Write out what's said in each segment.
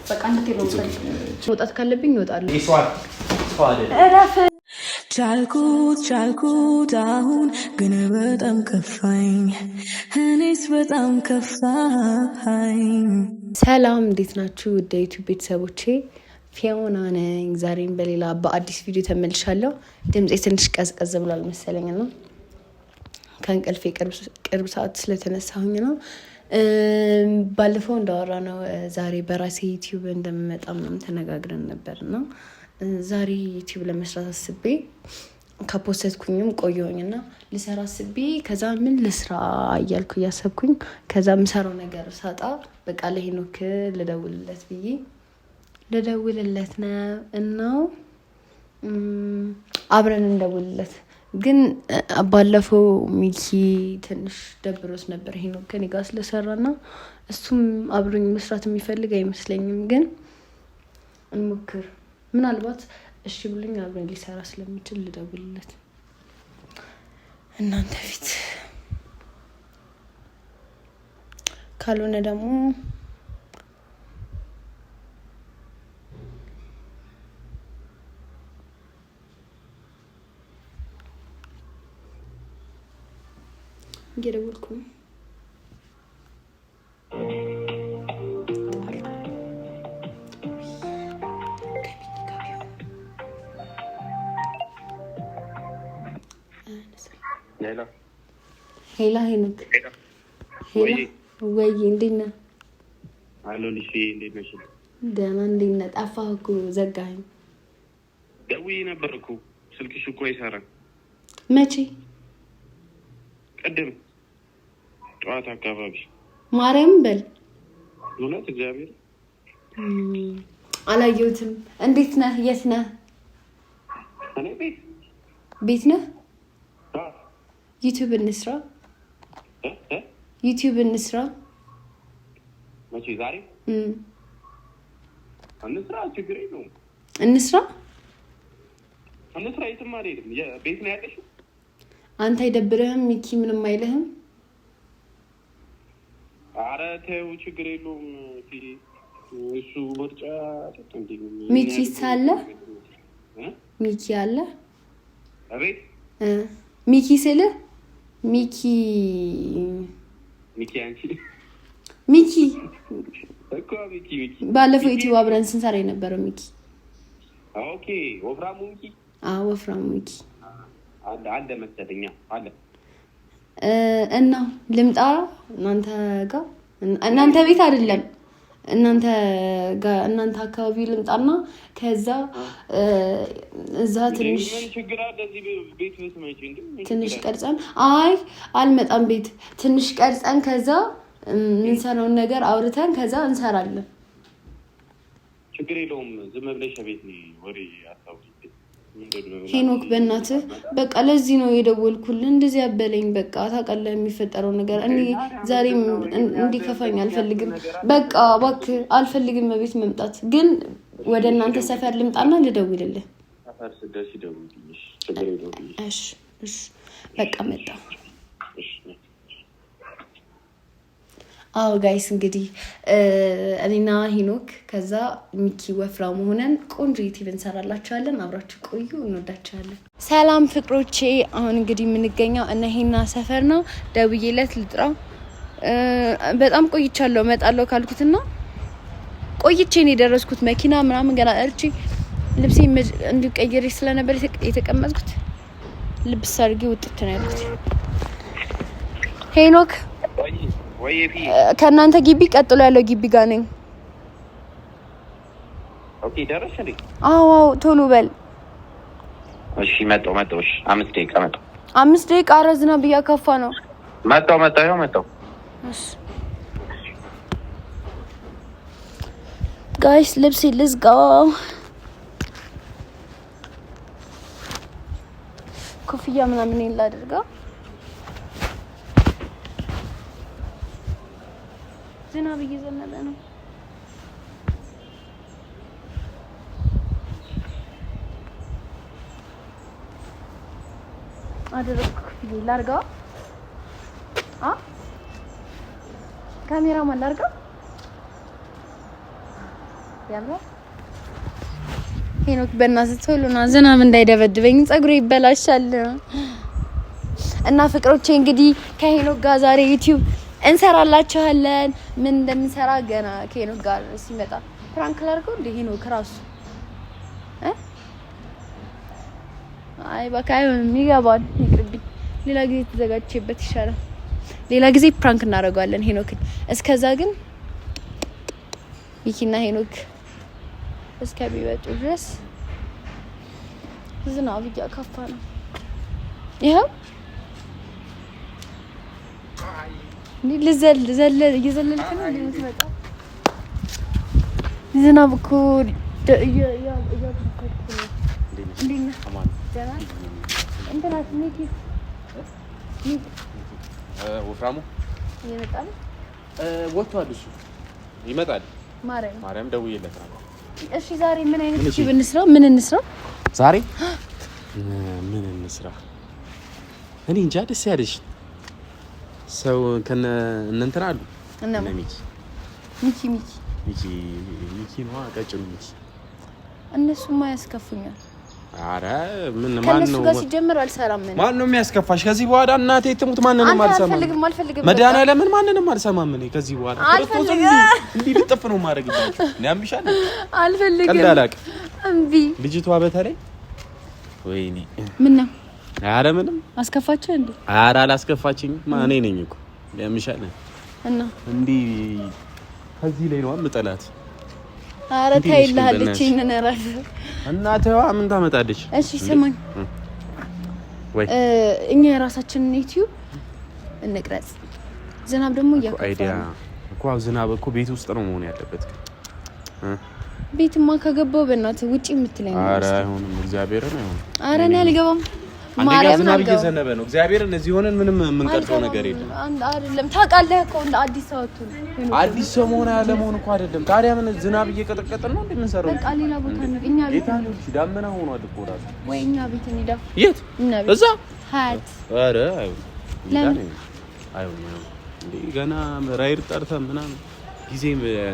በቃ እንድትሄድ ነው የምፈልገው። መውጣት ካለብኝ እወጣለሁ። እረፍ። ቻልኩት ቻልኩት አሁን ግን በጣም ከፋኝ፣ እኔስ በጣም ከፋኝ። ሰላም እንዴት ናችሁ? ውድ ዩቲዩብ ቤተሰቦቼ ፊዮና ነኝ። ዛሬም በሌላ በአዲስ ቪዲዮ ተመልሻለሁ። ድምፄ ትንሽ ቀዝቀዝ ብሏል መሰለኝ ነው ከእንቅልፌ ቅርብ ሰዓት ስለተነሳሁኝ ነው። ባለፈው እንዳወራ ነው ዛሬ በራሴ ዩቲዩብ እንደምመጣ ምናምን ተነጋግረን ነበር እና ዛሬ ዩቲዩብ ለመስራት አስቤ ከ post ኩኝም ቆየሁኝ እና ልሰራ አስቤ ከዛ ምን ልስራ እያልኩ እያሰብኩኝ ከዛ ምሰራው ነገር ሳጣ በቃ ለሄኖክ ልደውልለት ብዬ ልደውልለት ነው እና አብረን እንደውልለት ግን ባለፈው ሚኪ ትንሽ ደብሮት ነበር ሄኖክ ከኔ ጋር ስለሰራ እና እሱም አብሮኝ መስራት የሚፈልግ አይመስለኝም። ግን እንሞክር፣ ምናልባት እሺ ብሎኝ አብሮኝ ሊሰራ ስለሚችል ልደውልለት እናንተ ፊት፣ ካልሆነ ደግሞ እየደወልኩ ነው። Hello ሄኖክ፣ hello ወይ፣ እንዴት ነህ? ደህና፣ እንዴት ነህ? ጠፋህ እኮ ዘጋኸኝ። ደውዬ ነበር እኮ ስልክሽ እኮ አይሰራም። መቼ? ቅድም ጠዋት አካባቢ። ማርያም በል እውነት እግዚአብሔር አላየሁትም። እንዴት ነህ? የት ነህ? እኔ ቤት። ቤት ነህ? ዩቲዩብ እንስራ፣ ዩቲዩብ እንስራ። መቼ? ዛሬ እንስራ፣ ችግር የለውም። እንስራ፣ እንስራ። የትም አልሄድም። ቤት ነው ያለሽው። አንተ አይደብርህም? ሚኪ ምንም አይልህም? አረ ተይው፣ ችግር የለውም። እሱ ምርጫ ሚኪስ አለ? ሚኪ አለ? አቤት። ሚኪ ስልህ ሚኪ ሚኪ አንቺ ሚኪ እኮ ሚኪ ሚኪ ባለፈው ዩቲዩብ አብረን ስንሰራ የነበረው ሚኪ። Okay፣ ወፍራሙ ሚኪ። አዎ ወፍራሙ ሚኪ አለ አለ መሰለኝ አለ። እና ልምጣ እናንተ ጋር፣ እናንተ ቤት አይደለም እናንተ ጋር እናንተ አካባቢ ልምጣና ከዛ እዛ ትንሽ ትንሽ ቀርጸን፣ አይ አልመጣም፣ ቤት ትንሽ ቀርጸን ከዛ የምንሰራውን ነገር አውርተን ከዛ እንሰራለን። ችግር የለውም። ዝም ብለሽ ቤት ወሬ አታውሪ። ሄኖክ በእናትህ በቃ ለዚህ ነው የደወልኩልህ። እንደዚህ ያበለኝ በቃ ታውቃለህ የሚፈጠረው ነገር። እኔ ዛሬም እንዲከፋኝ አልፈልግም። በቃ እባክህ አልፈልግም ቤት መምጣት። ግን ወደ እናንተ ሰፈር ልምጣና ልደውልልህ። እሺ፣ እሺ፣ በቃ መጣ። አዎ guys እንግዲህ እኔና ሄኖክ ከዛ ሚኪ ወፍራም ሆነን ቆንጆ ዩቲዩብ እንሰራላችኋለን። አብራችሁ ቆዩ፣ እንወዳችኋለን። ሰላም ፍቅሮቼ፣ አሁን እንግዲህ የምንገኘው እነ ሄና ሰፈር ነው። ደውዬለት ልጥራው። በጣም ቆይቻለሁ እመጣለሁ ካልኩትና ቆይቼ ነው የደረስኩት። መኪና ምናምን ገና እርቼ ልብሴ እንዲቀይሬ ስለነበር የተቀመጥኩት ልብስ አድርጌ ውጥት ነው ያልኩት። ሄኖክ ከእናንተ ግቢ ቀጥሎ ያለው ግቢ ጋር ነኝ። Okay ደረስሽ እንዴ? አዎ አዎ፣ ቶሎ በል። እሺ መጣሁ መጣሁ። እሺ 5 ደቂቃ መጣሁ። 5 ደቂቃ? ኧረ ዝናብ እያከፋ ነው። መጣሁ መጣሁ፣ ይኸው መጣሁ። እሺ guys፣ ልብስ ልዝጋው። ኮፍያ ምናምን ላድርገው። ዝናብ እየዘነበ ነው። አደረግኩ። ክፍዬ ላድርገዋ። አ ካሜራማን ላድርገው። ያምራል። ሄኖክ በእናትህ ቶሎ ና፣ ዝናብ እንዳይደበድበኝ ፀጉሬ ይበላሻል። እና ፍቅሮቼ እንግዲህ ከሄኖክ ጋር ዛሬ ዩቲዩብ እንሰራላችኋለን። ምን እንደምንሰራ ገና ከሄኖክ ጋር ሲመጣ prank ላድርገው እንደ ሄኖክ ራሱ እ አይ በቃ አይሆንም፣ ይገባል፣ ይቅርብኝ። ሌላ ጊዜ ተዘጋጅቼበት ይሻላል። ሌላ ጊዜ prank እናደርገዋለን ሄኖክን። እስከዛ ግን ሚኪና ሄኖክ እስከሚመጡ ድረስ ዝናብ እያከፋ ነው። ይኸው ልዘል ዘለ እየዘለልክ ነው እንዴ የምትመጣው? ዝናብ እኮ እያካፋ ነው። እንዴት ነህ? ደህና ነህ? እንትናስ ሚኪ ወፍራሙ እየመጣ ነው። ወጥቷል። እሱ ይመጣል። ማርያም ማርያም ደውዬለት ነበር። እሺ ዛሬ ምን አይነት ዩቲዩብ እንስራ? ምን እንስራ ዛሬ? ምን እንስራ? እኔ እንጃ። ደስ ያለሽ ሰው ከነ እነ እንትና አሉ እነ እነ ሚኪ ሚኪ ሚኪ ሚኪ ሚኪ ነዋ፣ ቀጭኑ ሚኪ። እነሱማ ያስከፉኛል። አረ ምን ማን ከእነሱ ነው ጋር ሲጀምር አልሰራም። እኔ ማን ነው የሚያስከፋሽ? ከዚህ በኋላ እናቴ ትሙት ማንንም አንተ አልሰማም። አልፈልግም አልፈልግም። መድኃኒዓለምን ማንንም አልሰማም። እኔ ከዚህ በኋላ ክርስቶስን አልፈልግም። እንዲህ ልጥፍ ነው የማደርግባቸው። እኔ አምሻለሁ። አልፈልግም። ቀልድ አላውቅም። እምቢ። ልጅቷ በተለይ ወይኔ፣ ምን ነው አረ ምንም አስከፋቸው እንዴ? አረ አላስከፋችኝም። እኔ ነኝ እኮ ያምሻል። እና እንዲህ ከዚህ ላይ ነው የምጠላት። አረ እንዴት ነሽ ግን ታይልሃለች በእናትሽ? ይሄንን እራሱ። እናትዋ ምን ታመጣለች? እሺ ስማኝ፣ ወይ እኛ የራሳችንን ዩቲዩብ እንቅረጽ። ዝናብ ደግሞ እያከፋ idea ነው። እኮ አዎ፣ ዝናብ እኮ ቤት ውስጥ ነው መሆን ያለበት። ቤትማ ከገባው በእናትህ ውጪ የምትለኝ ነው አረ የሚመስለኝ። አይሆንም፣ እግዚአብሔርን አይሆንም። አረ እኔ አልገባም። አንደኛ ማርያምን ዝናብ አልገባም። እየዘነበ ነው። እግዚአብሔርን እዚህ ሆነን ምንም የምንቀርጸው ነገር የለም። አንድ አይደለም ታውቃለህ እኮ እንደ አዲስ ሰው አትሁን። አዲስ ሰው መሆን አለመሆን እኮ አይደለም። ታዲያ ምን ዝናብ እየቀጠቀጠን ነው እንደምንሰራው? በቃ ሌላ ቦታ ነው እኛ ቤት ጌታ ነው ዳመና ሆኗል እኮ ራሱ። ወይ እኛ ቤት እንሂዳ። የት? እኛ ቤት እዛ ሀያት። ኧረ አይሆንም። ለምን? አይሆንም አይሆንም። እንዴ ገና ራይድ ጠርተን ምናምን ጊዜ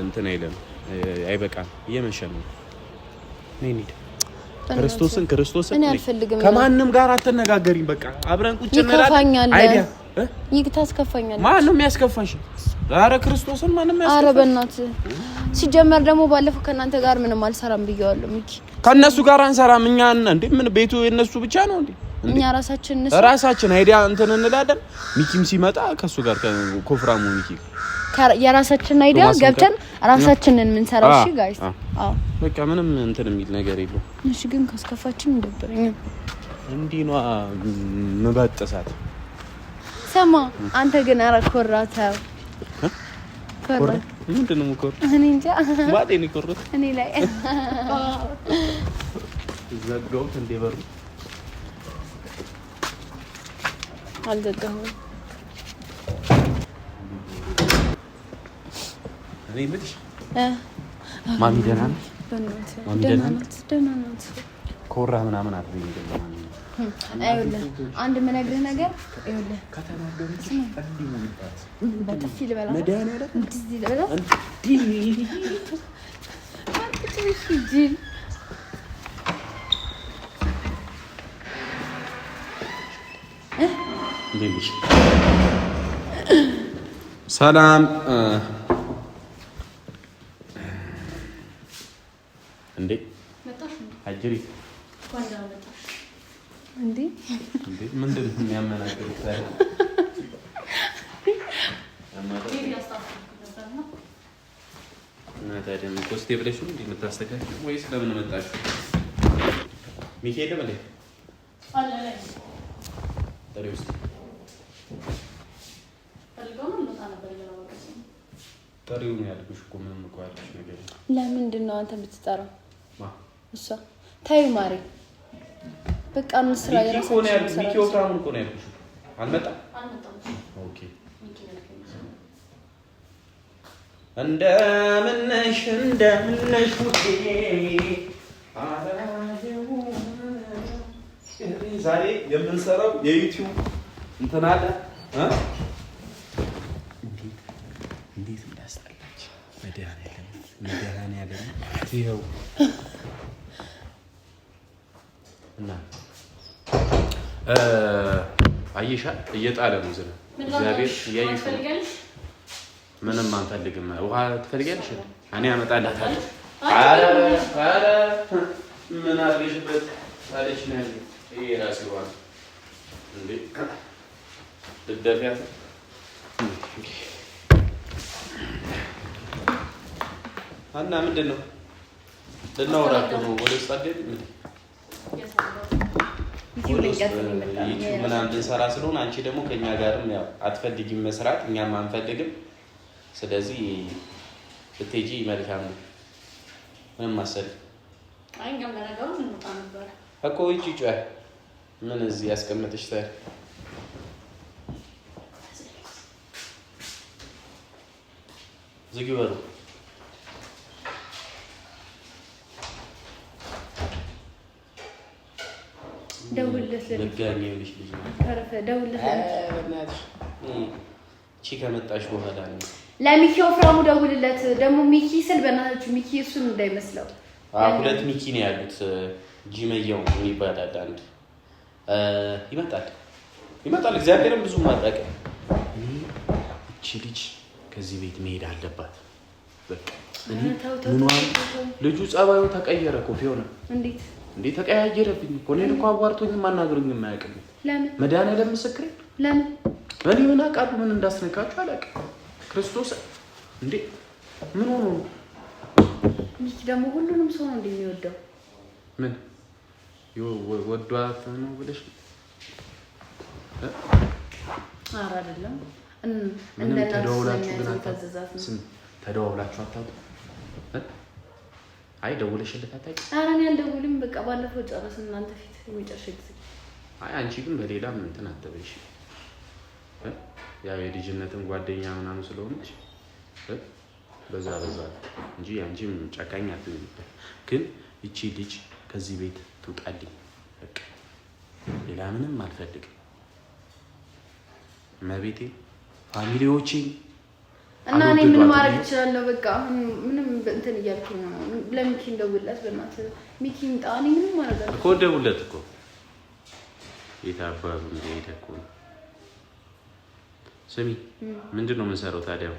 እንትን አይልም፣ አይበቃም። እየመሸ ነው። ነይ እንሂድ። ክርስቶስን ክርስቶስን እኔ አልፈልግም። ከማንም ጋር አትነጋገሪም። በቃ አብረን ቁጭ እንላለን። ይከፋኛል። idea እ? ይግታ አስከፋኛለች። ማን ነው የሚያስከፋሽ? ኧረ ክርስቶስን ማንም አረ ያስከፋሽ? በእናትህ ሲጀመር ደግሞ ባለፈው ከእናንተ ጋር ምንም አልሰራም ብየዋለሁ። ሚኪ ከእነሱ ጋር አንሰራም እኛ። እንዴ ምን ቤቱ የእነሱ ብቻ ነው እንዴ? እኛ ራሳችን እንስራ። ራሳችን idea እንትን እንላለን። ሚኪም ሲመጣ ከእሱ ጋር ኮፍራሙ ሚኪ የራሳችን idea ቶማስም ገብተን ራሳችንን የምንሰራው። እሺ guys። አዎ በቃ ምንም እንትን የሚል ነገር የለውም። እሺ ግን ካስከፋችን ይደብረኛል። እንዲህ ነዋ ምበጥሳት። ሰማ አንተ ግን ኧረ ኮራተው ኮራ። ምንድን ነው የምኮራው? እኔ እንጃ ማጤ ነው የኮራሁት። እኔ ላይ ዘጋሁት እንደ በሩ አልዘጋሁም። እኔ የምልሽ እ ማሚ ደህና ናት? በእናትህ ማሚ ደህና ደህና ናት፣ ደህና ናት። ኮራ ምናምን አትበይኝ ግን ማሚ። ይኸውልህ አንድ የምነግርህ ነገር ይኸውልህ፣ በጥፊ ልበላት፣ እንደዚህ ልበላት። ጅል እንዴት ነሽ? ሰላም እንዴ አጅሪት እንዴ እንዴ ምንድን ነው የሚያመናቅሩት? እና ታዲያ ምን ኮስቴ ብለሽ ነው እንዴ የምታስተካክለው ወይስ ለምን መጣሽ? ሚኪ የለም እንዴ? ጥሪው እስኪ። ጥሪው ነው ያልኩሽ እኮ ምንም እኮ ያልኩሽ ነገር የለም። ለምንድን ነው አንተ የምትጠራው? ማ? እሷ ታዩ ማሪ በቃ እንስራ። ሚኪ እኮ ነው የራሳችን ያልኩሽ። ሚኪ ወፍራሙን እኮ ነው ያልኩሽ። አልመጣም? okay። እንደምነሽ እንደምነሽ ውዴ አላየሁም። ዛሬ የምንሰራው የዩቲዩብ እንትን አለ እ? እንዴት እንዴት እንዳስጠላች መድኃኒዓለም መድኃኒዓለም ይኸው እና አየሻ እየጣለ ነው ዝናብ። እግዚአብሔር እያየሽ ምንም አንፈልግም። ውሃ ትፈልጊያለሽ? እኔ አመጣላታለሁ። ኧረ ኧረ ምን አድርገሽበት አለች ነው ያለው። ይሄ የራሴ ውሃ ነው እንዴ? ልትደፊያት እና ምንድን ነው ልናወራ እኮ ነው። ወደ ውስጥ አትገቢም እንዴ? ዩቲዩብ ምናምን ልንሰራ ስለሆነ አንቺ ደግሞ ከእኛ ጋርም ያው አትፈልጊም መስራት፣ እኛም አንፈልግም። ስለዚህ ብትሄጂ መልካም ነው። ምንም ማሰሪ እኮ ውጪ ጮህ ምን እዚህ ያስቀምጥሽ ታዲያ? ዝጊው በሩ። ደውልለት ልጅ እቺ ከመጣሽ በኋላ ነው ለሚኪ ወፍራሙ ደውልለት። ደግሞ ሚኪ ስል በእናታችሁ ሚኪ እሱን እንዳይመስለው። ሁለት ሚኪ ነው ያሉት። ጂመየው የሚባል አለ አንድ። ይመጣል ይመጣል። እግዚአብሔርም ብዙ ማድረግ እቺ ልጅ ከዚህ ቤት መሄድ አለባት። በቃ ልጁ ጸባዩ ተቀየረ እኮ ፊዮና። እንዴት እንዴ ተቀያየረብኝ እኮ እኔን እኮ አዋርቶኝም አናግሮኝም አያውቅም። ለምን መድኃኒዓለም ምስክሬ። ለምን እኔ ምን አውቃለሁ? ምን እንዳስነካችሁ አላውቅም። ክርስቶስ እንዴ ምን ሆኖ ነው? ሚኪ ደግሞ ሁሉንም ሰው ነው እንደሚወደው። ምን ወዷት ነው ብለሽ? ኧረ አይደለም። ምንም ተደዋውላችሁ ግን አታውቁም? ተደዋውላችሁ አታውቁም? አይ ደውለሽለት አታውቂም? ኧረ እኔ አልደውልም። በቃ ባለፈው ጨረስን እናንተ ፊት የመጨረሻ ጊዜ። አይ አንቺ ግን በሌላም እንትን አትበይሽ። ያው የልጅነትም ጓደኛ ምናምን ስለሆነች በዛ በዛ እንጂ አንቺም ጨካኝ አትሆኝበት። ግን ይቺ ልጅ ከዚህ ቤት ትውጣልኝ። በቃ ሌላ ምንም አልፈልግም። መቤቴ family ዎቼ እና እኔ ምን ማድረግ እችላለሁ? በቃ አሁን ምንም እንትን እያልኩኝ ነው። ለሚኪ እንደውልለት በእናትህ ሚኪ ይምጣ። እኔ ምንም ማድረግ አልችልም እኮ ደውልለት እኮ የት አባቱ እንደሄደ እኮ ነው። ስሚ ምንድን ነው የምንሰራው ታዲያ?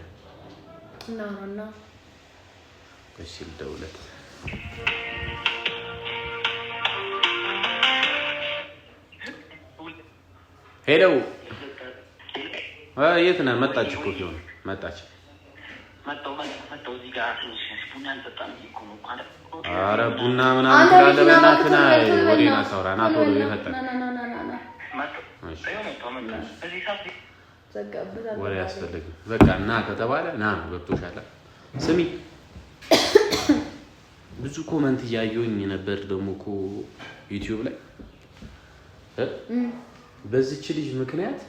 እናውራና እሺ ልደውልለት። Hello የት ነህ? መጣች እኮ ፊዮና መጣች። ኧረ ቡና ምናምን ትላለህ። በእናትህ ና ወዴና ሳውራ ና ቶሎ የፈጠነ ወሬ አያስፈልግም። በቃ ና ከተባለ ና ነው። ገብቶሻል? ስሚ ብዙ comment እያየሁኝ ነበር ደግሞ እኮ ዩቲዩብ ላይ በዚች ልጅ ምክንያት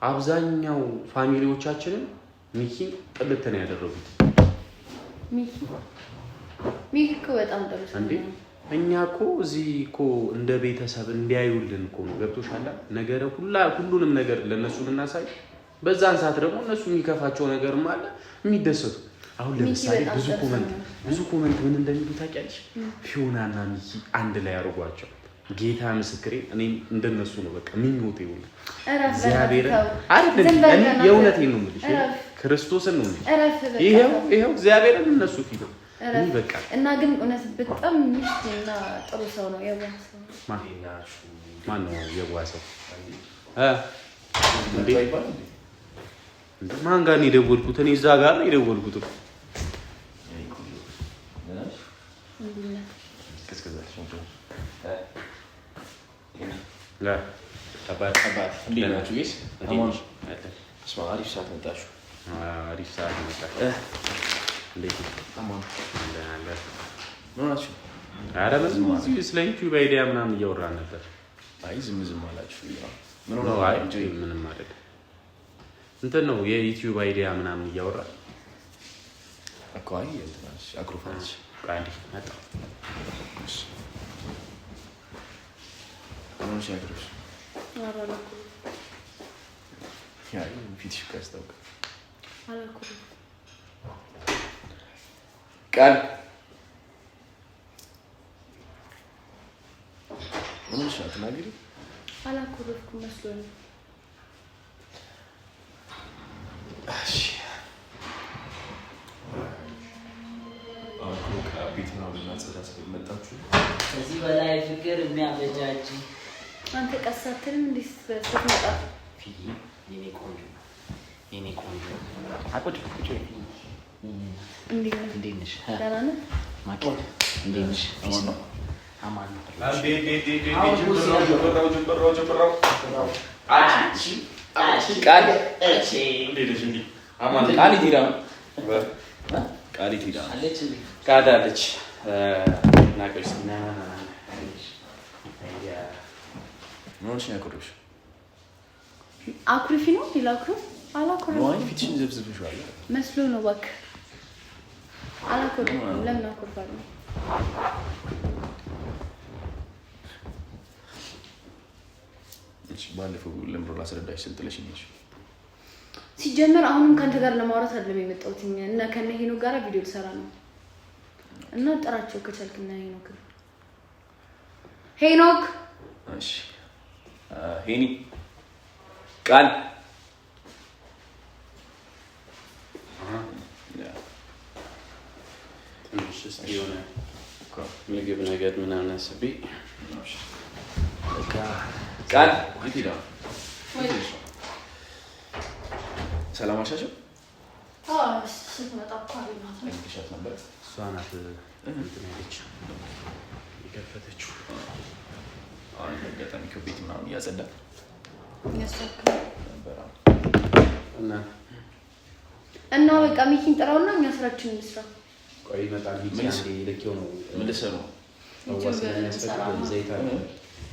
አብዛኛው family ዎቻችንን ሚኪን ጥልት ነው ያደረጉት። ሚኪ ሚኪ እኮ በጣም ጥሩ ሰው እንዴ! እኛ እኮ እዚህ እኮ እንደ ቤተሰብ እንዲያዩልን እኮ ነው። ገብቶሻል? ነገረ ሁላ ሁሉንም ነገር ለእነሱ ብናሳይ በዛን ሰዓት ደግሞ እነሱ የሚከፋቸው ነገርም አለ የሚደሰቱ። አሁን ለምሳሌ ብዙ comment ብዙ comment ምን እንደሚሉ ታውቂያለሽ? ፊዮናና ሚኪ አንድ ላይ አድርጓቸው። ጌታ ምስክሬ፣ እኔም እንደነሱ ነው። በቃ ምኞቴ ይሁን እግዚአብሔር አይደለም። እኔ የእውነቴን ነው የምልሽ፣ ክርስቶስን ነው የምልሽ። ይሄው ይሄው እግዚአብሔርን እነሱ ፊት ነው እኔ በቃ እና ግን እውነት በጣም ምስኪን እና ጥሩ ሰው ነው። የዋህ ሰው ማን ነው? የዋህ ሰው እንዴ? ማን ጋር ነው የደወልኩት? እኔ እዛ ጋር ነው የደወልኩት። አሪፍ ሰዓት መጣችሁ። አሪፍ ሰዓት መጣችሁ። እንዴት ነው? ምን ሆናችሁ? ኧረ ምንም እዚሁ ስለ ዩቲዩብ idea ምናምን እያወራን ነበር። አይ ዝም ዝም አላችሁ። ምን ሆነ? አይ ምንም አይደለም። እንትን ነው የዩቲዩብ idea ምናምን እያወራን እኮ። አይ እንትን አለች፣ አኩርፋለች። አንዴ መጣሁ። ምን ሆነሽ ያክሮሽ? ፊትሽ እኮ ያስታውቃል። ቃል ምን ሆነሽ ነው? አትናገሪ። አላኮረፍኩም መስሎኝ ነው። እሺ አሁን እኮ ቤት ምናምን ልናጸዳ ስለመጣችሁ ከዚህ በላይ ፍቅር የሚያበጃጅ አንተ ቀስ አትልም እንዴ ስትመጣ? ፊ የኔ ቆንጆ የኔ ቆንጆ አቁጭ ቁጭ እንዴት ነህ? እንዴት ነሽ? ደህና ነህ? ማኪ እንዴት ነሽ? Peace ነው አማን ነው። ቃል ቃል ቲዳ ቃል ቲዳ አለች እንዴ? ቃል አለች ናቆች ና ምን ሆነሽ ነው ያኮረፍሽው? አኩርፊ ነው ሌላ አኩርፍ አላኮረፍኩም አይ ፊትሽን ዘብዝብሽዋል። መስሎ ነው እባክህ። አላኮረፍኩም። ለምን አኮርፋለሁ? እሺ ባለፈው ለምሮ ላስረዳሽ ስል ጥለሽኝ ሄድሽ። ሲጀመር አሁንም ከአንተ ጋር ለማውራት አይደለም የመጣሁት እና ከነ ሄኖክ ጋር ቪዲዮ ልሰራ ነው እና ጥራቸው ከቻልክ እና ሄኖክ ሄኖክ እሺ ሄኒ ቃል ትንሽ እስኪ የሆነ ምግብ ነገር ምናምን አስቤ ቃል የት ሄዳ ነው? ሰላም አልሻሽም? ስትመጣ እኮ አገኘኋት። አግኝተሻት ነበር? እሷ ናት እንትን ያለችው የከፈተችው። አሁን አጋጣሚ ከቤት ምናምን እያጸዳት ነበር። እና እና በቃ ሚኪን ጥራውና እኛ ስራችንን እንስራ። ቆይ ይመጣል። ሚኪ አንዴ ልኬው ነው ምን ልትሰሩ ነው? መዋ ስለሚያስፈልግ ዘይት አለ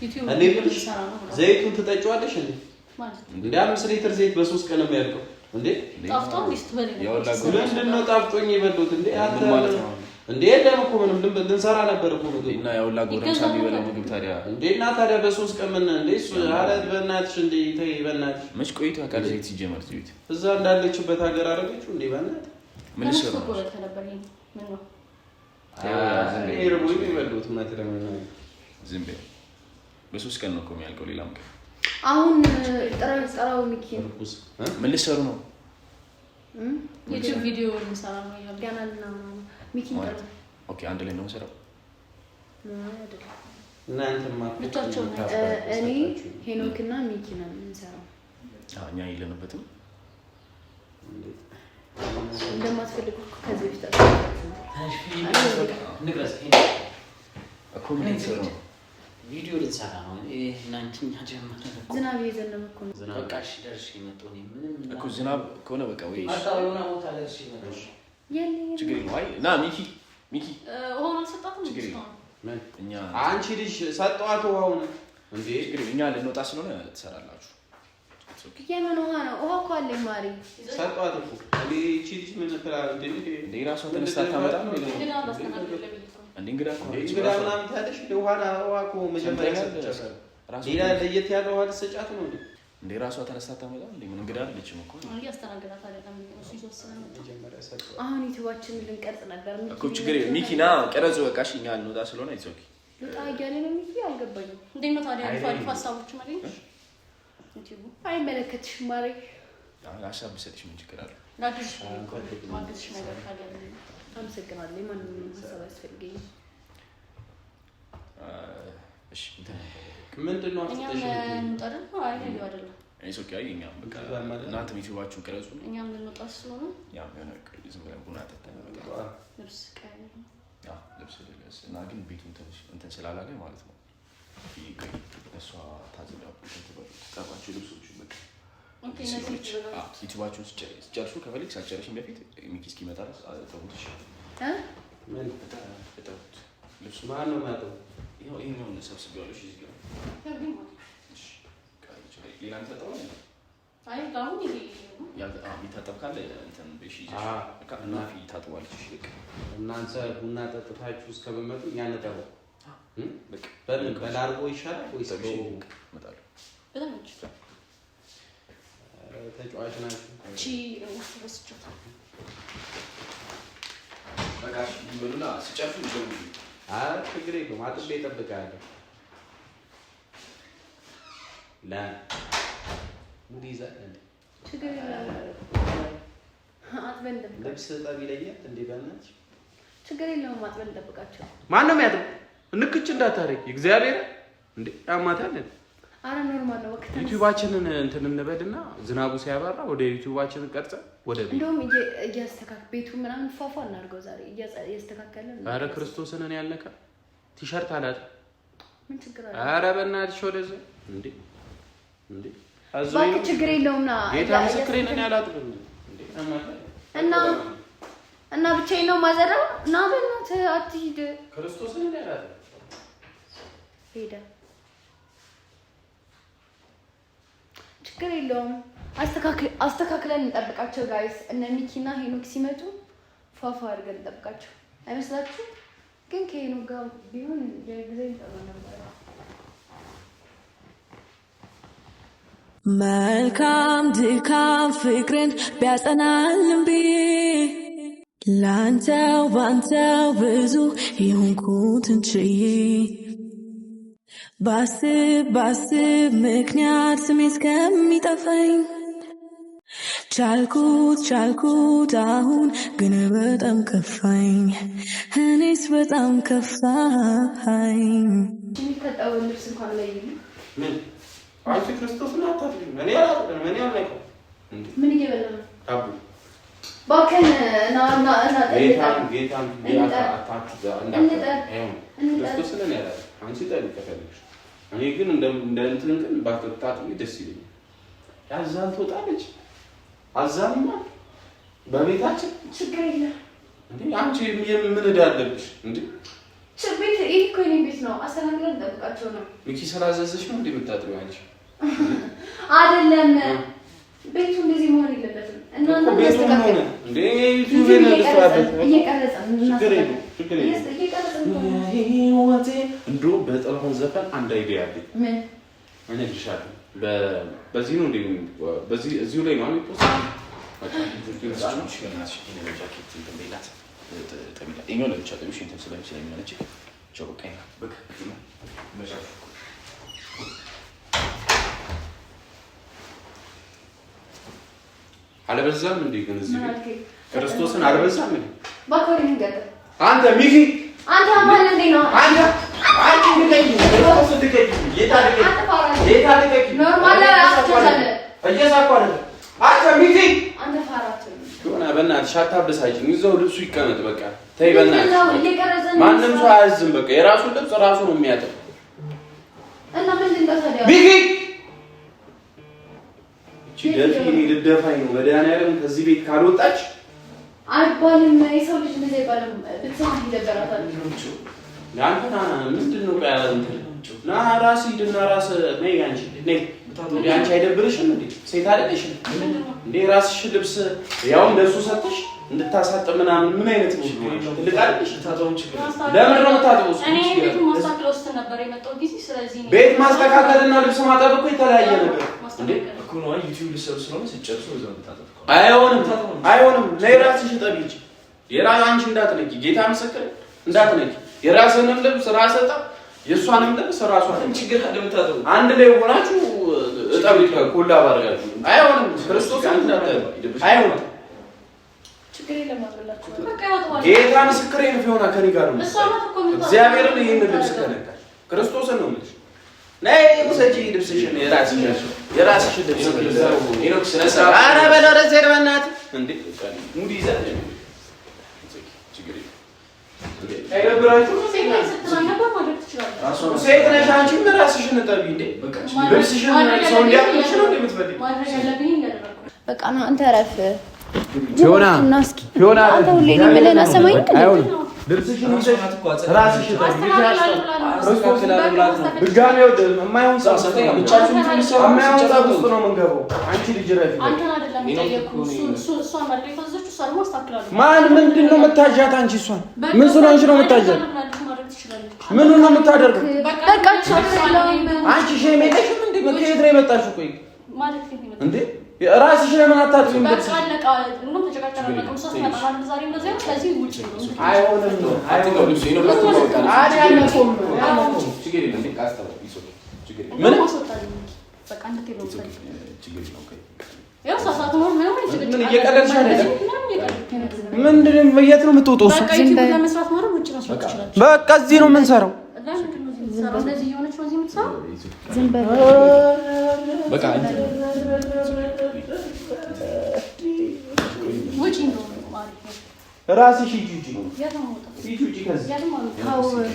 ዩቲዩብ እንዴ ብልሽ ልሰራ ነው ብሏል። ዘይቱን ትጠጪዋለሽ እንዴ? ማለት ነው። እንደ 5 ሊትር ዘይት በ3 ቀን ነው የሚያልቀው እንዴ? ጣፍጦ እንዲህ ስትበል ያወላ ምንድን ነው ጣፍጦኝ የበሉት እንዴ? አንተ ምን ማለት ነው? እንዴ የለም እኮ ምንም ልንሰራ ነበር እኮ ምግብ እና ያውላ ጎረምሳ የሚበላው ምግብ ታዲያ እንዴ። እና ታዲያ በ3 ቀን ምን እንዴ እሱ ኧረ በእናትሽ እንዴ ተይ በእናትሽ መች ቆይቶ ያውቃል? ዘይት ሲጀመር እዚህ ቤት እዛ እንዳለችበት ሀገር አደረገችው እንዴ በእናትህ። ምን ልትሰሩ ተነስቶ እኮ ነው? በልተህ ነበር። ይሄን ምን ነው እኔ ርቦኝ ነው የበሉት እውነት ለመናገር። ዝም በይ። በ3 ቀን ነው እኮ የሚያልቀው። ሌላም ቀን አሁን ጥራው ጥራው ሚኪን እርኩስ ምን ልትሰሩ ነው? ዩቲዩብ ቪዲዮ ልንሰራ ነው እያሉ ገና ልናወራ ነው። ሚኪን ማለት ጥራው። Okay፣ አንድ ላይ ነው የምሰራው። አይደለም እናንተማ እኮ ብቻቸውን ነው። እኔ ሄኖክና ሚኪ ነን የምንሰራው። አዎ፣ እኛ የለንበትም። እንደማትፈልጉ እኮ ከዚህ በፊት አስባችሁ ተነሽ ፊ ንቅረጽ። እኮ ምን ልትሰሩ ነው? ቪዲዮ ልንሰራ ነው። ይሄ እናንተ እኛ ጀመርን እኮ። ዝናብ እየዘነበ እኮ ነው። ዝናብ በቃ እሺ፣ ደርሼ መጣሁ። እኔ ምንም እኮ ዝናብ ከሆነ በቃ ወይ መጣሁ፣ የሆነ ቦታ ደርሼ መጣሁ። የለ ችግር የለውም። አይ ና ሚኪ ሚኪ ውሃውን አልሰጣትም ችግር የለውም። እስካሁን። ምን እኛ አንቺ ልጅ ሰጠዋት ውሃውን እንዴ? ችግር የለውም። እኛ ልንወጣ ስለሆነ ትሰራላችሁ። It's okay። የምን ውሃ ነው? ውሃ እኮ አለኝ ማሪ። ሰጠዋት እኮ እንዴ። ይቺ ልጅ ምን ፍላ እንዴ? እንዴ ራሷ ተነስታ ታመጣ ነው እንግዳ ላስተናግድ ለብዬ ነው። እንዴ እንግዳ እኮ እንዴ ነች። እንግዳ ምናምን ታያለሽ እንዴ? ውሃ ውሃ እኮ መጀመሪያ ሰጥቻታለሁ። ራሷ ሌላ ለየት ያለ ውሃ ልትሰጫት ነው እንዴ? እንዴ ራሷ ተነስታ ታመጣ እንዴ ምን እንግዳ አይደለችም እኮ እያስተናገዳት አይደለም እሱ ይዞት ስለመጣ መጀመሪያ ሰጠዋት። አሁን ዩቲዩባችንን ልንቀርጽ ነበር። ሚኪ እኮ ችግር የለውም። ሚኪ ና ቀረጹ በቃ እሺ። እኛ ልንወጣ ስለሆነ it's okay። ልውጣ እያለ ነው ሚኪ። አልገባኝም። እንዴት ነው ታዲያ? አሪፍ አሪፍ ሀሳቦች ማግኘት ዩቲዩቡ አይመለከትሽም ማሪ። አሁን ሀሳብ ብሰጥሽ ምን ችግር አለ? ላግዝሽ ማግዝሽ ነገር ካለ አመሰግናለሁ። የማንንም ሀሳብ አያስፈልገኝም። እሺ እንትን ምንድን ነው እኛም አፍጥጠሽ የምትይው? እንውጣ አይደል? አይ ነገ አይደለም It's okay። አይ እኛም በቃ ማለት ነው። እናንተም ዩቲዩባችሁን ቅረጹ። እኛም ልንወጣ ስለሆነ ያው የሆነ ዝም ብለን ቡና ጠጥተን እንመጣለን። ልብስ ቀይር አዎ፣ ልብስ ልልበስ እና ግን ቤቱን ትንሽ እንትን ስላላለ ማለት ነው። ቆይ እሷ ታጽዳ እንትን ትበል ትጠባቸው ልብሶቹን በቃ Okay፣ እነዚህ ስለሆነች። የተዘጋጁት። አዎ፣ ዩቲዩባችሁን ስትጨርሱ ከፈለግሽ ሳትጨርሺም በፊት ሚኪ እስኪመጣ ድረስ እጠቡት። እሺ እ? ምን እጠቡት ልብሱ ማን ነው የሚያጥበው? ይኸው ይኸኛውን ሰብስቤዋለሁ። እሺ እዚህ ጋር ያው ግን ማለት ነው። እሺ። ቆይ ችግር ሌላ የሚታጠበው አለ? አይ ለአሁን ይሄ ነው። የሚታጠብ ካለ እንትን በሽ ይዘሽ አዎ። በቃ እና ፊ ታጥቧለች። እሺ በቃ እናንተ ቡና ጠጥታችሁ እስከምመጡ እኛ እንጠበው። በቃ በምን በላርጎ ይሻላል ወይስ ጠብሽ በኦሞ? እመጣለሁ። በጣም ነች። ኧረ ተጫዋች ናችሁ። እቺ ውስጥ ረስቻት። በቃ እሺ። በሉና ሲጨርሱ ደውሉ። አይ ችግር የለውም አጥቤ እጠብቅሃለሁ። ሙድ ይዛል እንዴ? ችግር የለውም አጥበን እንጠብቃቸው። ልብስ እጠብ ይለኛል እንዴ? በእናትሽ ችግር የለውም አጥበን እንጠብቃቸው። ማነው የሚያጥበው? ንክች እንዳታረጊ እግዚአብሔር እንዴ ያማታል። አረ normal ነው። ወቅት ዩቲዩባችንን እንትን እንበልና ዝናቡ ሲያበራ ወደ ዩቲዩባችንን ቀርጸን ወደ ቤት እንደውም እያስተካከል ቤቱ ምናምን ፏፏ እናድርገው ዛሬ እያስተካከልን። አረ ክርስቶስን እኔ ያልነካ ቲሸርት አላት። ምን ችግር አለ? አረ በእናትሽ ወደዚያ እንዴ እንዴ እባክህ ችግር የለውም ና ጌታ ምስክሬን እኔ አላጥብም እንዴ እና እና ብቻዬን ነው ማዘራው። እና በእናትህ አትሂድ። ክርስቶስን እኔ አላጥብም። ሄደ ችግር የለውም። አስተካክለን እንጠብቃቸው guys። እነ ሚኪና ሄኖክ ሲመጡ ፏፏ አድርገን እንጠብቃቸው አይመስላችሁ? ግን ከሄኖክ ጋር ቢሆን የጊዜ ጥሩ ነበረ። መልካም ድካም ፍቅርን ቢያጸናልን ብዬ ላንተው ባንተው ብዙ የሆንኩትን ችዬ ባስብ ባስብ ምክንያት ስሜ እስከሚጠፋኝ ቻልኩት ቻልኩት አሁን ግን በጣም ከፋኝ፣ እኔስ በጣም ከፋኝ። የሚታጠበውን ልብስ እንኳን ላይ ምን አንቺ ክርስቶስን አታጥቢም? እኔ አላጥብም። እኔ አልነካውም። ምን እየበላ ነው? ታቡ እባክህን ና ና ና ጌታን ጌታን ክርስቶስን እኔ አላጥብም። አንቺ ጠቢ ከፈለግሽ፣ እኔ ግን እንደ እንትን ግን ባትታጥቢ ደስ ይለኛል። ያዛን ትወጣለች። አዛንማ በቤታችን ችግር የለም እንዴ። አንቺ ምን ዕዳ አለብሽ እንዴ? ቤት ይህ እኮ የእኔ ቤት ነው። አስተካክለን እንጠብቃቸው ነው። ሚኪ ስላዘዘሽ ነው እንዴ የምታጥቢው አንቺ? አይደለም፣ ቤቱ እንደዚህ መሆን የለበትም። እናንተ ቤቱ ምን ሆነ እንዴ? ዩቲዩብ ልስራበት። ችግር የለውም። ህይወቴ እንደው በጥላሁን ዘፈን አንድ idea አለኝ። ምን እነግርሻለሁ። በዚህ ነው እንዴ? በዚህ እዚሁ ላይ ነው የሚፖስት። አልበዛም እንዴ? ግን እዚህ ክርስቶስን አልበዛም እንዴ? አንተ ሚኪ አንተ ማን እንዴ ነው? አንተ አንቺ ልቀቂ! ክርስቶስን ልቀቂ! ጌታ ልቀቂ! ጌታ ልቀቂ! normal አትቻለ እየሳኩ አይደለም። አንተ ሚኪ አንተ ፋራቱ ሆና በእናትሽ አታበሳጭኝ። እዛው ልብሱ ይቀመጥ በቃ ተይ፣ በእናትሽ ማንም ሰው አያዝም። በቃ የራሱን ልብስ ራሱ ነው የሚያጥብ። እና ምንድን ነው ታዲያ ሚኪ እቺ ደፊ እኔ ልደፋኝ ነው። መድኃኒዓለም ከዚህ ቤት ካልወጣች አይባልም። የሰው ልጅ እንደዚህ አይባልም። ብትሰማ ይደበራታል። አንተ ና ምንድን ነው ቆይ እንትን ና ራስህ ሂድና ራስህ ነይ። አንቺ ነይ እንዴ አንቺ አይደብርሽም እንዴ? ሴት አይደለሽም እንዴ? ራስሽ ልብስ ያው እንደሱ ሰጥሽ እንድታሳጥብ ምናምን ምን አይነት ነው? ትልቅ አይደለሽ? ለምን ነው የምታጥበው? እኔ ቤቱን ማስተካከል ውስጥ ነበር የመጣው ጊዜ። ስለዚህ ቤት ማስተካከልና ልብስ ማጠብ እኮ የተለያየ ነገር እንዴ እኮ ነው። ዩቲዩብ ልትሰሩ ስለሆነ ስትጨርሱ እዛው የምታጠብ እኮ። አይሆንም፣ አይሆንም። ነይ ራስሽ እጠቢ እንጂ የራስ አንቺ እንዳትነኪ፣ ጌታ ምስክር እንዳትነኪ። የራስንም ልብስ ራስህ እጠብ፣ የእሷንም ልብስ ራሷ ችግር አለ የምታጠቡ አንድ ላይ ሆናችሁ እጠብ፣ ኮላ ባርጋችሁ። አይሆንም፣ ክርስቶስን እንዳትነኪ፣ አይሆንም። ችግር የለም አጥብላችሁ። በቃ ያወጣዋል። ጌታ ምስክሬን ፊዮና ከኔ ጋር ነው። እሷ ናት እኮ የምታጥበው። እግዚአብሔርን ይህንን ልብስ ከነካሽ ክርስቶስን ነው የምልሽ። ነይ ውሰጂ ልብስሽን፣ የራስሽን ልብስ። ሄኖክ ስነ ስርዓት ኧረ በለው ወደዚያ ሂድ በእናትህ። እንዴ ሙድ ይዘህ አይደብራችሁም? ሴት ነኝ ስትል ማድረግ ትችላለህ። ሴት ነሽ አንቺም ራስሽን እጠቢ እንዴ። ልብስሽን ሰው እንዲያጥብልሽ ነው እንዴ የምትፈልጊው? ማድረግ ያለብኝ እያደረኩ ነው። በቃ ና አንተ እረፍ። ፊዮና እና እስኪ ፊዮና አንተ ሁሌ እኔ የምልህን አሰማኝም እንዴ? አይሆንም። ልብስሽን ይዘሽ ራስሽ እጠቢ። ድጋሜ ወደ የማይሆን ጸብ ውስጥ ነው የማይሆን ጸብ ውስጥ ነው የምንገባው። አንቺ ልጅ ረፊ አንተን አይደለም የጠየኩህ፣ እሷን አይደል የታዘዘችው፣ እሷ ደግሞ አስተካክላለሁ። ማን ምንድን ነው የምታዣት? አንቺ እሷን ምን ስለሆንሽ ነው የምታዣት? ማድረግ ትችላለች። ምኑን ነው የምታደርገው? በቃ ችግር የለውም። አንቺ shame የለሽም እንዴ? ከየት ነው የመጣሽው? ቆይ ማለት ከየት ነው የመጣችው? እንዴ ራስሽ ለምን አታጥቢም? በቃ አለቀ። እንደውም ተጨቃጨቀ። በቃ እሷ ስትመጣ ማለት ዛሬ እንደዚህ ነው። ስለዚህ ውጪ ነው። አይሆንም። አትንካው ልብሱ፣ ሄኖክ አትንካው። በቃ ልብሱ። አይ አልነካውም። ችግር የለም። በቃ አስታውቅ። It's okay። ችግር የለም። ምን? ማስወጣልኝ በቃ እንድትሄድ ነው የምፈልገው። ችግር የለውም። ቆይ። ያው እሷ ሳትኖር ምንም አይነት ጭቅጭቅ ምን እየቀለድሽ አይደለም? ምንም እየቀለድኩ አይደለም። ምንድን ነው? የት ነው የምትወጣው? እሷ በቃ ዩቲዩብ ለመስራት ማለት ውጭ መስራት ትችላለች። በቃ እዚህ ነው የምንሰራው። ለምንድን ነው እዚህ የምትሰራው? እንደዚህ እየሆነች ነው እዚህ የምትሰራው? ዝም በል። በቃ እንትን ውጪ እንደሆነ አሪፍ ነው። ራስሽ ሂጂ ውጪ፣ የትም አልወጣም። ሂጂ ውጪ ከዚህ። የትም አልወጣም።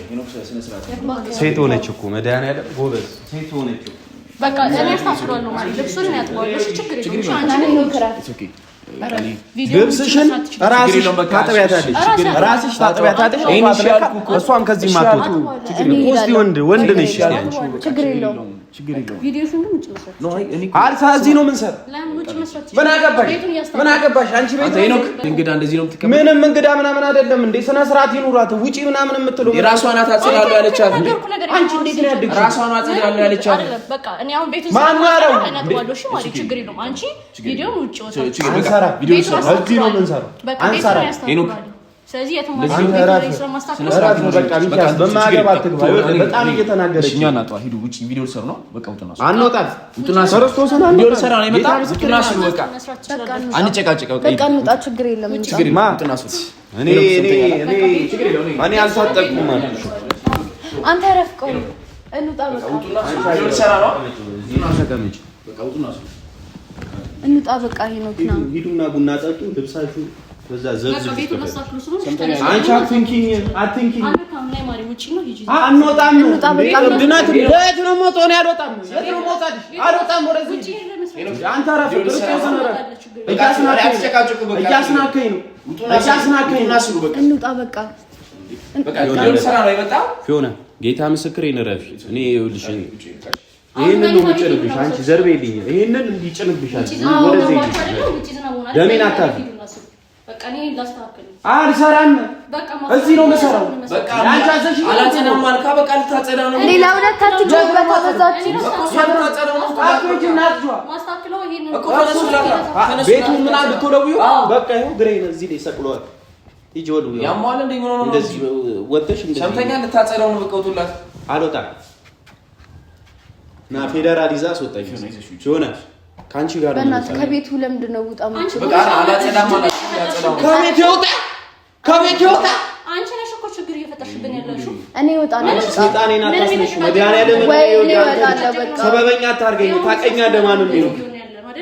ሄኖክ ስነ ስርዓት የትም አልወጣም። ሴት ሆነች እኮ መድኃኒዓለም ጎበዝ ሴት ሆነች እኮ። በቃ እኔ አስተካክለዋለሁ ማለት ልብሱን እኔ አጥበዋለሁ። እሺ ችግር የለውም። እሺ አንቺ እኔ ክራት It's okay። ልብስሽን ራስሽ ታጥቢያታለሽ፣ ራስሽ ታጥቢያታለሽ። ይሄን እሺ ያልኩህ እኮ። እሷም ከዚህ ማትወጣ እኔ እሄዳለሁ። ወንድ ወንድ ነሽ እስቲ አንቺ። ችግር የለውም። ችግር የለውም። ቪዲዮሽን ግን ውጭ መስራት No፣ አይ እኔ እኮ አልሳ እዚህ ነው የምንሰራው። ለምን ውጭ መስራት ምን አገባሽ? ቤቱን እያስተካከልኩ ምን አገባሽ አንቺ ቤት አንተ ሄኖክ እንግዳ እንደዚህ ነው የምትቀበለው? ምንም እንግዳ ምናምን አይደለም እንዴ! ስነ ስርዓት ይኑራት። ውጪ ምናምን የምትለው የራሷ ናት አጽዳለሁ ያለቻት እንዴ? ነገርኩህ ነገር አንቺ እንዴት ነው ያደግሽው? ራሷ ናት አጽዳለሁ ያለቻት። አይደለም በቃ እኔ አሁን ቤቱን ማን ነው ያለው? ስለማጸዳ እነግረዋለሁ። እሺ ማለት ችግር የለውም። አንቺ ቪዲዮውን ውጭ ወጣ ችግር በቃ አንሰራ። ቪዲዮ ቤቱን ሰራ። እዚህ ነው የምንሰራው። በቃ ቤቱን አንሰራ። ሄኖክ፣ ያስተካክለዋለሁ። ስለዚህ የትም አንተ አልሄድም። እረፍ። ቤቱን ስለማስተካክለው እረፍ ነው በቃ። ሚኪያስ በማያገባ አትግባ። ይኸውልህ በጣም እየተናገረች እኛ እናጧ ሂዱ ውጪ ቪዲዮ ልሰሩ ነው። በቃ ውጡና ስሩ። አንወጣም። ውጡና ስሩ። ክርስቶስን ቪዲዮ አንወጣም። ልሰራ ነው የመጣ ጌታ ምስክሬ ውጡና ስሩ። በቃ መስራት ትችላለህ። አንጨቃጨቅ። በቃ በቃ እንውጣ፣ ችግር የለም። እንውጣ። ችግር ማ? የለውም። ውጡና ስሩ። እኔ እኔ እኔ እኔ አልታጠብኩም አልኩሽ። አንተ እረፍ፣ ቆይ እንውጣ፣ በቃ ውጡና ስሩ። ቪዲዮ ልሰራ ነው። ተቀመጭ። በቃ ውጡና ስሩ። እንውጣ፣ በቃ ሄኖክ ና። ሂዱና ቡና ጠጡ። ልብሳችሁ በዛ በቃ ዘብዝብ። ቤቱን ላስተካክለው ስለሆነ አንቺ አትንኪኝ፣ አትንኪኝ። አልነካም። ላይ ማሪ ውጪ ነው ሂጂ። አንወጣም። እንውጣ በቃ። ድናት የት ነው የምወጣው? እኔ አልወጣም። የት ነው የምወጣው? አልወጣም። ወደዚህ ውጪ ለመስራት አንተ እረፍ። ክርስቶስን እረፍ። ችግር የለውም። አትጨቃጨቁ። በቃ እያስናከኝ ነው፣ ውጡና ስሩ። እያስናከኝ ውጡና ነው። ስሩ። በቃ እንውጣ፣ በቃ በቃ ቪዲዮ ልሰራ ነው የመጣ ፊዮና ጌታ ምስክሬን እረፊ። እኔ ይኸውልሽ ይሄንን ነው የምጭንብሽ። አንቺ ዘርቤ የለኝም። ይሄንን እንዲጭንብሻል። ወደዚህ ውጪ ዝናብ ሆኗል። ደሜን አታፊ። በቃ እኔ ላስተካክል። አልሰራም። በቃ እዚህ ነው የምሰራው። በቃ አንቺ አዘሽ አላጸዳም አልካ። በቃ ልታጸዳ ነው። ሌላ ሁለታችሁ ጮህበት አበዛችሁ። እኮ እሷ ልታጸዳ ነው። አትወጂም ናት ማስተካክለው ይሄንን እኮ ተነሱ ላካ ተነሱ ቤቱን ምናምን ልትወለውይው በቃ ይኸው ግሬን እዚህ ላይ ሰቅለዋል። ሂጂ ወልውይው። ያሟል እንደ ምን ሆኖ ነው? እንደዚህ ወጥተሽ እንደዚህ ሰምተኛል። ልታጸዳው ነው። በቃ ውጡላት። አልወጣም። ና ፌዴራል ይዛ አስወጣኝ። ሆነ ከአንቺ ጋር ነው በእናትህ የምወጣው። ከቤቱ ለምንድን ነው ውጣ የምትለው? በቃ አላጸዳም አላት። ልታጸዳው ነው። ከቤት ይወጣ፣ ከቤት ይወጣ። አንቺ ነሽ እኮ ችግር እየፈጠርሽብን ያለሽው። እኔ እወጣለሁ። አንቺ ሰይጣኔን አታስነሽ። መድኃኒዓለምን ወይ እኔ ይኸውልህ፣ አንተ እወጣለሁ። በቃ ሰበበኛ አታርገኝ። ታውቀኛለህ ማን እንደሆንኩ፣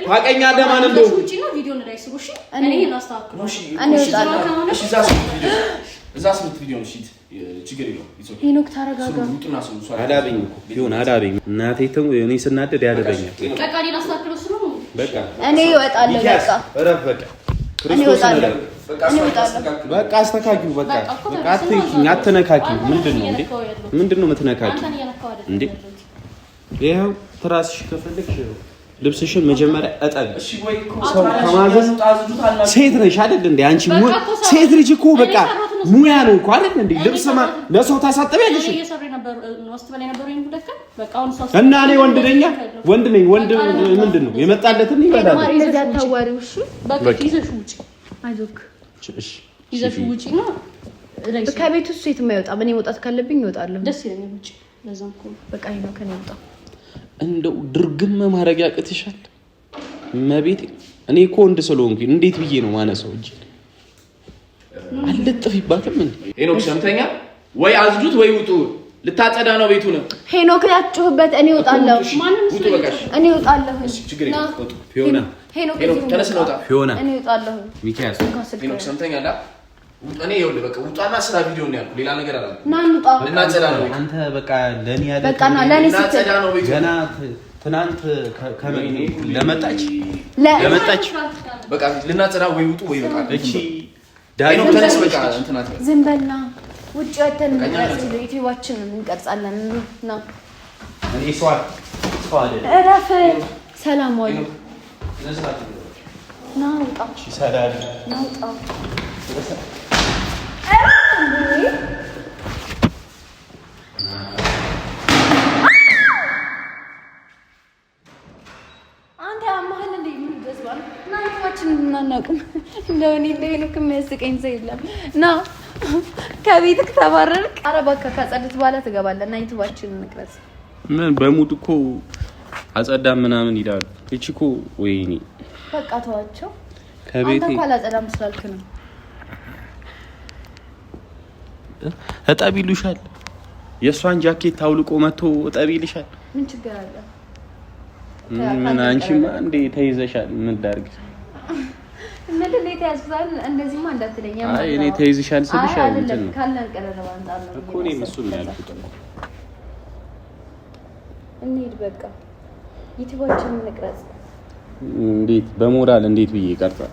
ታውቀኛለህ ማን እንደሆንኩ። ውጪ ነው ቪዲዮን ላይ ስሩ። እሺ እኔ ይሄን አስተካክለው። እሺ እኔ እወጣለሁ። እሺ፣ እዛ ስሩት ቪዲዮ፣ እዛ ስሩት ቪዲዮ። እሺ ችግር የለውም። It's okay። ሄኖክ ተረጋጋ። ስሩ፣ ውጡና ስሩ። እሷ አላበኝ እኮ ቢሆን አላበኝ። እናቴ ተው፣ እኔ ስናደድ ያደበኛል። በቃ እኔ ላስተካክለው ስለሆነ በቃ እኔ እወጣለሁ። ሚኪያስ በቃ እረፍ። በቃ እኔ ክርስቶስን እወጣለሁ። እረፍ። በቃ እኔ እሷ እወጣለሁ። ታስተካክል። በቃ አስተካኪው። በቃ በቃ እኮ በቃ ተነስና አትንኪኝ፣ አትነካኪው። ምንድን ነው እንዴ? ምንድን ነው የምትነካኪው? አንተን እየነካሁ አይደለም እንዴ? ያለሁት። ይኸው ትራስሽ ከፈለግሽ ይኸው ልብስሽን መጀመሪያ እጠቢ። እሺ ወይ እኮ ሰው ከማዘዝ አዝዱት አልናችሁ። ሴት ነሽ አይደል እንዴ? አንቺ በቃ እኮ ሰው- ሴት ልጅ እኮ እኔ በቃ የሰራሁትን እሱ- ሙያ ነው እኮ አይደል እንዴ? እኔ ልብስ የሰራሁትን- ለሰው ታሳጥቢያለሽ እኔ እየሰሩ የነበሩ ወስት በላይ የነበሩ ይሄን ሁለት ቀን በቃ አሁን እሷ እና እኔ ወንድ ነኝ፣ ወንድ ነኝ። ወንድ ምንድን ነው የመጣለትን ይበላል። እንደዚህ አታዋሪው። እሺ በቃ ይዘሽ ውጪ፣ አይዞህ። እሺ ይዘሽ ውጪ ነው ላይ ስሩ። ከቤቱ እሱ የትም አይወጣም። እኔ መውጣት ካለብኝ እወጣለሁ። ደስ ይለኛል ውጪ። ለዛም እኮ ነው። በቃ ሄኖክ እኔ ውጣ። እንደው ድርግም ማድረግ ያቅትሻል። መቤቴ እኔ እኮ ወንድ ስለሆንኩኝ እንዴት ብዬ ነው ማነሳው? እጅ አልለጥፍባትም እንዴ? ሄኖክ ሰምተኛል ወይ? አዝዱት ወይ ውጡ። ልታጸዳ ነው ቤቱን። ሄኖክ ላይ አትጩህበት። እኔ እወጣለሁ። ማንም ውጡ በቃ። እሺ እኔ እወጣለሁ። እሺ፣ ችግር የለውም። ውጡ። ፊዮና ሄኖክ ሄኖክ እዚሁ ተነስ፣ በቃ። እንውጣ። ፊዮና እኔ እወጣለሁ። ሚኪያስ እንኳን ስልክ ሄኖክ ሰምተኛል? ውጡ። እኔ ይኸውልህ በቃ ውጣና ስራ ቪዲዮ ነው ያልኩህ፣ ሌላ ነገር አላልኩም። ና እንውጣ። ልናጸዳ ነው ቤቱን። አንተ በቃ ለኔ ያለ በቃ ና ለእኔ ስትል ልናጸዳ ነው ቤቱን። ገና ትናንት ለመጣች ለ- ለመጣች በቃ ልናጸዳ ወይ ውጡ ወይ በቃ እቺ ሄኖክ ዳኒ ተነስ፣ በቃ እንትን አትበል። ዝም በልና ውጭ ወተን በቃ እኛ እንቅረጽ። ዩቲዩባችንን እንቀርጻለን። ና እኔ ሰው ሰው አይደለም። እረፍ። ሰላም ዋሉ። ና ውጣ። ይሰራል። ና ውጣ። አንተ ያመሃል እንዴ? ምን እንደው እኔ እንደ ሄኖክ የሚያስቀኝ ሰው የለም። ና ከቤትክ ተባረርክ። ኧረ እባክህ ካጸዱት በኋላ ትገባለህ እና ዩቱባችንን እንቅረጽ። ምን በ mood እኮ አጸዳም ምናምን ይላሉ። እቺ እኮ ወይኔ በቃ ተዋቸው። ከቤቴ አንተ እኮ አላጸዳም ስላልክ ነው። እጠብ ይሉሻል። የእሷን ጃኬት አውልቆ መጥቶ እጠብ ይልሻል። ምን ችግር አለ? ምን አንቺማ እንዴ ተይዘሻል። ምን ላድርግ? ምንድን ነው የተያዝኩት? እንደዚህማ እንዳትለኝ። አይ እኔ ተይዝሻል ስልሽ አይ አይ እንትን አይደለም፣ ነው ካለን ቀረረብ አንጻር ነው እኮ እኔም እሱን ነው ያልኩት። እንሂድ በቃ ዩቲዩባችንን እንቅረጽ። እንዴት በሞራል እንዴት ብዬ ይቀርጻል?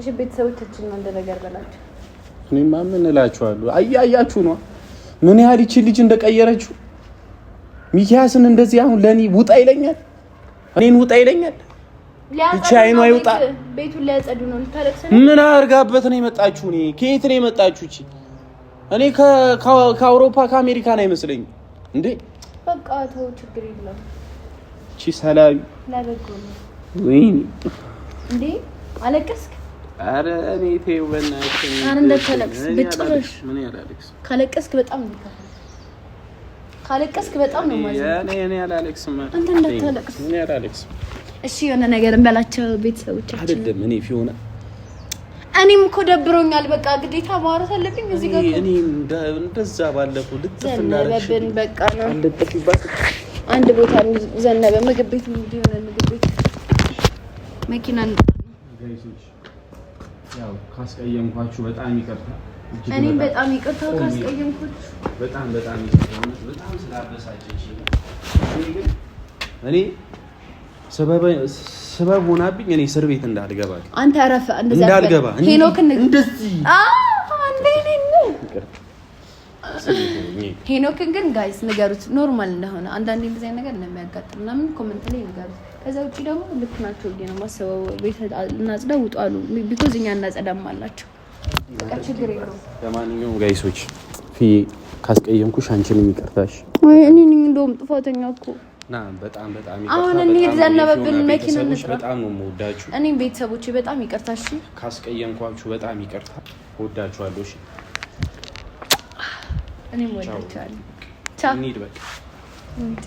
እሺ ቤተሰቦቻችንን አንድ ነገር በላቸው። እኔማ ምን እላችኋለሁ? አያያችሁ ነው ምን ያህል ይቺ ልጅ እንደቀየረችው። ሚኪያስን እንደዚህ አሁን ለእኔ ውጣ ይለኛል፣ እኔን ውጣ ይለኛል። ይቺ አይኗ ይውጣ። ቤቱን ሊያጸዱ ነው። ልታለቅስ ነው? ምን አድርጋበት ነው የመጣችሁ? እኔ ከየት ነው የመጣችሁ? እቺ እኔ ከአውሮፓ ከአሜሪካን አይመስለኝም እንዴ። በቃ ተው፣ ችግር የለውም። እቺ ሰላቢ ለበጎ ነው ወይኔ! እንዴ። አለቀስክ? ኧረ እኔ ተይው በእናትሽ። ኧረ እንዳታለቅስ በጭራሽ። ምን ያላለቅስ ካለቀስክ በጣም ነው የሚከፋው። ካለቀስክ በጣም ነው የማዝነው። እኔ አላለቅስም። አንተ እንዳታለቅስ። እኔ አላለቅስም። እሺ የሆነ ነገር እንበላቸው ቤተሰቦቻችን። አይደለም እኔ ፊዮና እኔም እኮ ደብሮኛል። በቃ ግዴታ ማውራት አለብኝ እዚህ ጋር እኮ እኔ እንደዛ ባለፈው ልጥፍ ዘነበብን። በቃ ነው እንዳረግሽ አንድ ቦታ ዘነበ። ምግብ ቤት የሆነ ምግብ ቤት መኪና ያው ካስቀየምኳችሁ በጣም ይቅርታ። እጅግ እኔም በጣም ይቅርታ ካስቀየምኳችሁ። በጣም በጣም ይቅርታ። እውነት በጣም ስላበሳጨች እኔ ግን እኔ ስበብ ሆናብኝ እኔ እስር ቤት እንዳልገባ አንተ እረፍ፣ እንደዚህ እንዳልገባ ሄኖክን እንደዚህ አንዴ ሄኖክን ግን guys ንገሩት፣ normal እንደሆነ አንዳንዴ እንደዚህ አይነት ነገር እንደሚያጋጥም ምናምን comment ላይ ንገሩት። ከዛ ውጭ ደግሞ ልክ ናቸው ብዬ ነው የማስበው። ቤት እናጽዳ ውጡ አሉ። because እኛ እናጸዳም አላቸው። በቃ ችግር የለውም። ለማንኛውም guys ኦች ፊ ካስቀየምኩሽ አንቺንም ይቅርታሽ። ወይ እኔ ነኝ እንደውም ጥፋተኛ እኮ። ና በጣም በጣም አሁን ይቅርታ። እንሂድ፣ በጣም ዘነበብን፣ የፊዮና መኪና ቤተሰቦች እንጥራ። በጣም ነው የምወዳችሁ። እኔም ቤተሰቦቼ በጣም ይቅርታ። እሺ ካስቀየምኳችሁ በጣም ይቅርታ። እወዳችኋለሁ። እሺ እኔም ወዳችኋለሁ። ቻው። እንሂድ በቃ። እንሂድ።